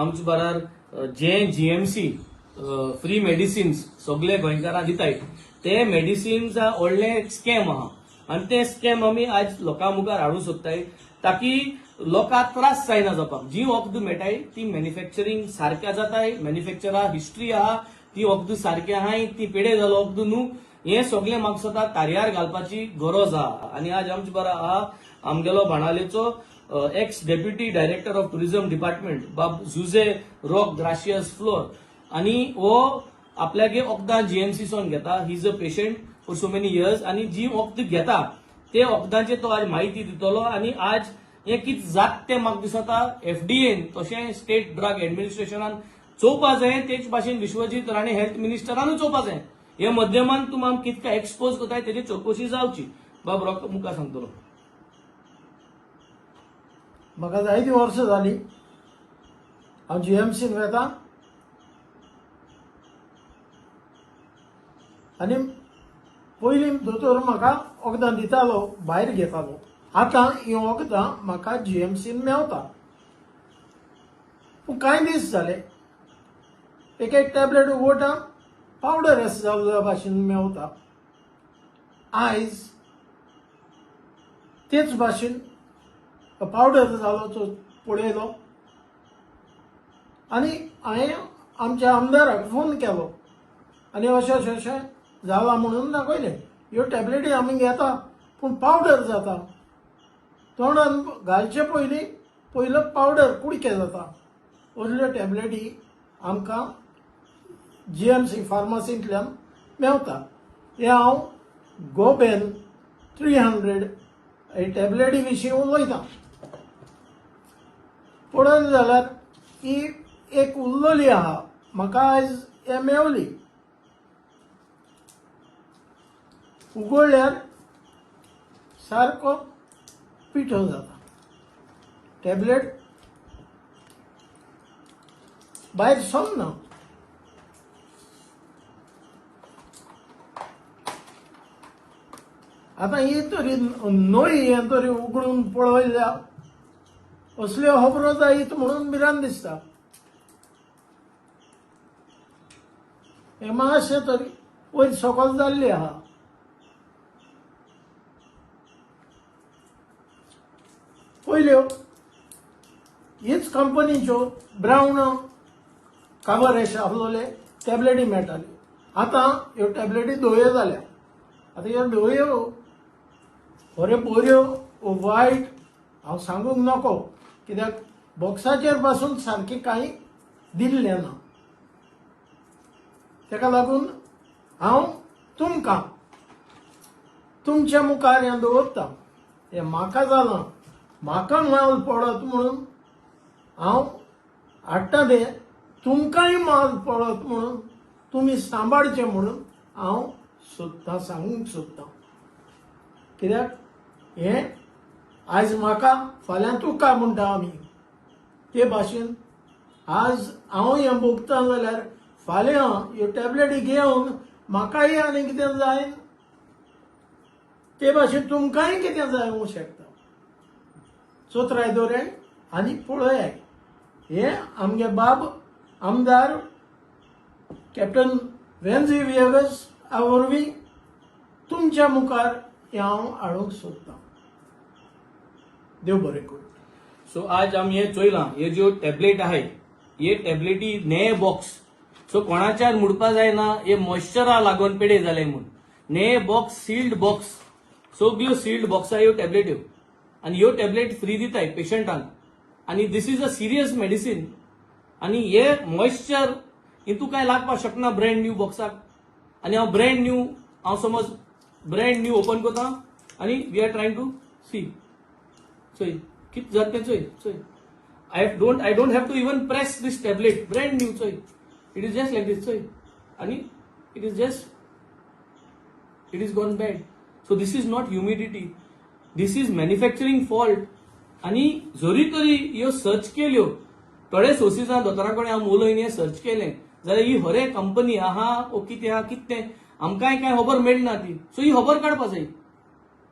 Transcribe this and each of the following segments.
आमचे बरार जे GMC free medicines सगळे गोंयकारांक दिताय ते मेडिसिन्स व्हडलें एक स्कॅम आहा आनी ते स्कॅम आमी आज लोकां मुखार हाडूंक सोदताय ताकी लोकांक त्रास जायना जावपाक. जी वखद मेळटाय ती मॅन्युफॅक्चरींग सारक्या जाताय, मॅन्युफॅक्चरा हिस्ट्री आहा, ती वखद सारकें आहाय, ती पेडे जालो वखद न्हू, हें सगळें म्हाका दिसता तारयार घालपाची गरज आहा. आनी आज आमचे बरा आहा आमगेलो बाणावलेचो ex deputy director of tourism department बाब जुझे रॉक ग्राशियस फ्लोर आनी हो आपल्यागे वखदां जीएमसी सोन घेता. He is a patient for so many years आनी जी वखद घेता ते वखदांचे तो आज म्हायती दितलो. आनी आज हें कितें जाता तें म्हाका दिसता एफडीएन तशें स्टेट ड्रग एडमिनिस्ट्रेशनान चोवपा जाय, तेच भाशेन विश्वजीत राणे हेल्थ मिनिस्टरानूय चोवपा जाय. हे माध्यमान तुमी आमकां कितके एक्सपोज करताय तेजी चवकशी जावची. बाब रॉक मुखार सांगतलो. म्हाका जायतीं वर्सां जालीं हांव जीएमसीन वेता आनी पयलीं दोतोर म्हाका वखदां दितालो, भायर घेतालो. आतां हीं वखदां म्हाका जीएमसीन मेवता. पूण कांय दीस जाले एक एक टॅबलेट उगडटा, पावडर अशें जाल्ल्या भाशेन मेवता. आयज तेच भाशेन पावडर जालो तो पळयलो आनी हांवें आमच्या आमदाराक फोन केलो आनी अशें अशें अशें जालां म्हणून दाखयलें. ह्यो टॅबलेटी आमी घेता पूण पावडर जाता, तोंडान घालचे पयलीं पयलो पावडर कुडके जाता. असल्यो टॅबलेटी आमकां जीएमसी फार्मासींतल्यान मेवता. हें हांव गोबेन 300 हे टॅबलेटी विशीं उलयतां. पळोवंक जाल्यार ही एक उरलेली आहा, म्हाका आयज हें मेवली. उगडल्यार सारको पिठो जाता, टॅबलेट भायर सरना. आतां ही तरी नळी हें तरी उगडून पळयल्या असल्यो खबरो जायत म्हणून भिरांत दिसता. हें मातशें तरी वयर सकयल जाल्ली आहा. पयल्यो हीच कंपनीच्यो ब्रावन काबर अशें आसलेले टॅबलेटी मेळटाल्यो. आतां ह्यो टॅबलेटी धवयो जाल्या. आतां ह्यो धवयो बऱ्यो बऱ्यो वायट हांव सांगूंक नको, कित्याक बॉक्साचेर पासून सारकें कांय दिल्लें ना. ताका लागून हांव तुमकां तुमच्या मुखार हें दवरता. हें म्हाका जालां, म्हाका माल पडत म्हणून हांव हाडटा तें, तुमकांय माल पडत म्हणून तुमी सांबाळचें म्हणून हांव सोदतां, सांगूंक सोदतां. कित्याक हें आयज म्हाका फाल्यां तुका म्हणटा आमी, ते भाशेन आज हांव हें भोगता जाल्यार फाल्यां ह्यो टॅबलेटी घेवन म्हाकाय आनी कितें जाय ते भाशेन तुमकांय कितें जाय होवंक शकता. चोत्राय दवराय आनी पळयाय. हे आमगे बाब आमदार कॅप्टन वेन्झी व्हिएगस वरवीं तुमच्या मुखार हें हांव हाडूंक सोदतां. देव बरें करूं. सो आज आमी हे चोयलां, हे ज्यो टॅबलेट आहाय हे टॅबलेटी नेये बॉक्स. सो कोणाच्यान म्हणपा जायना हे मॉइश्चरा लागून पेडे जाले म्हूण. नेये बॉक्स, सिल्ड बॉक्स, सगल्यो सिल्ड बॉक्सा ह्यो टॅबलेट्यो आनी ह्यो टॅबलेट फ्री दिताय पेशंटांक. आनी this is a serious medicine. आनी हे मॉइश्चर हितू कांय लागपाक शकना ब्रँड न्यू बॉक्साक. आनी हांव ब्रँड न्यू, हांव समज ब्रँड न्यू ओपन करता आनी we are trying to see. चोय कितें जाता तें, चोय चोय. I don't have to even press this tablet, brand new. चोय, it is just like this. चोय, आनी it is just, it is gone bad. So this is not humidity, this is manufacturing fault. आनी जरी तरी ह्यो search केल्यो थोडे सोर्सीसान दोतोरा कडेन हांव उलयन हें सर्च केलें जाल्यार ही खरें कंपनी आहा ओ कितें आहा कितें तें आमकांय कांय खबर मेळना ती. सो ही खबर काडपा जाय,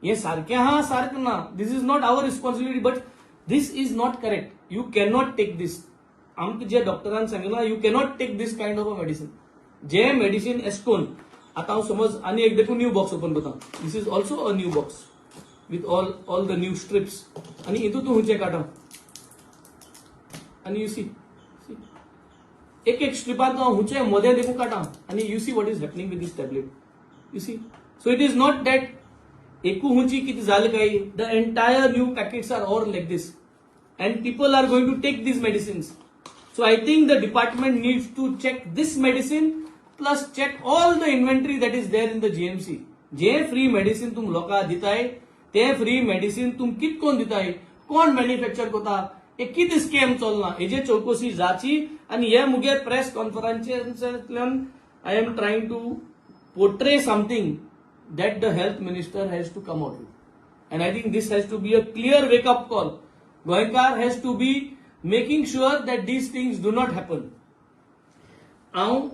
हें सारकें आहा सारकें ना. This is not our responsibility, but this is not correct. You cannot take this. आमकां जे डॉक्टरान सांगिलां, you cannot take this kind of a medicine. J medicine ascon आतां हांव समज आनी एक देखून न्यू बॉक्स ओपन करता. This is also a new box with all the new strips. आनी हितून तूं खंयचें काडटा आनी you see, एक एक स्ट्रिपान हांव हुंचे मदें देखून काडटा आनी you see what is happening with this tablet, you see. So it is not that एकू हुंची कितें जालें काय. The entire new packets are all like this and people are going to take these medicines. So I think the department needs to check this medicine, plus check all the inventory that is there in the GMC. J free medicine तुम लोकांक दिताय, ते free medicine तुम कित कोण दिताय, कोण manufacture करता, हे कितें स्कॅम चल्ला, हेजे चवकशी जाची. आनी हे मुगे press कॉन्फरन्सांतल्यान I am trying to portray something that the health minister has to come out with. And I think this has to be a clear wake up call. गोंयकार has to be making sure that these things do not happen. हांव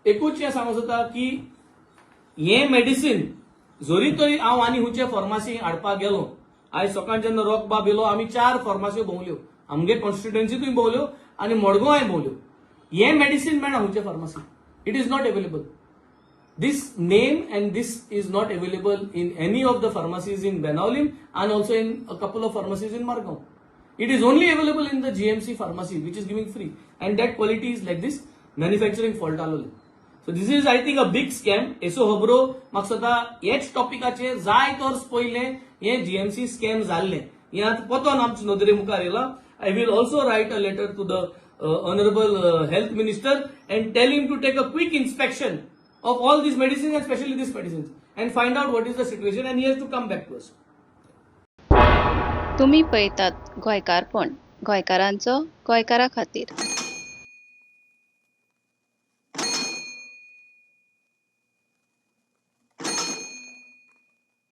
एकूच हें सांगूंक सोदता की हें medicine जरी तरी हांव आनी खंयचे फार्मासी हाडपाक गेलो, आयज सकाळ जेन्ना रोक बाब येयलो, आमी चार फार्मास्यो भोंवल्यो, आमगे कॉन्स्टिट्युएन्सीतूय भोंवल्यो आनी मडगांवाय भोंवल्यो. हें मेडिसीन मेळना खंयचे pharmacy. It is not available. This name and this is not available in any of the pharmacies in Benaulim and also in a couple of pharmacies in Margao. It is only available in the GMC pharmacy, which is giving free, and that quality is like this, manufacturing fault आलोले. So this is, I think, a big scam. हेचो खबरो म्हाका दिसता हेच टॉपिकाचेर जायत वर्स पयलें हें जीएमसी स्कॅम जाल्लें, हें आतां पोतोन आमच्या नदरे मुखार येयलां. I will also write a letter to the honourable health minister and tell him to take a quick inspection of all these medicines and especially these medicines and find out what is the situation, and he has to come back to us. तुमी पळयतात गोंयकारपण, गोंयकारांचो गोंयकारा खातीर.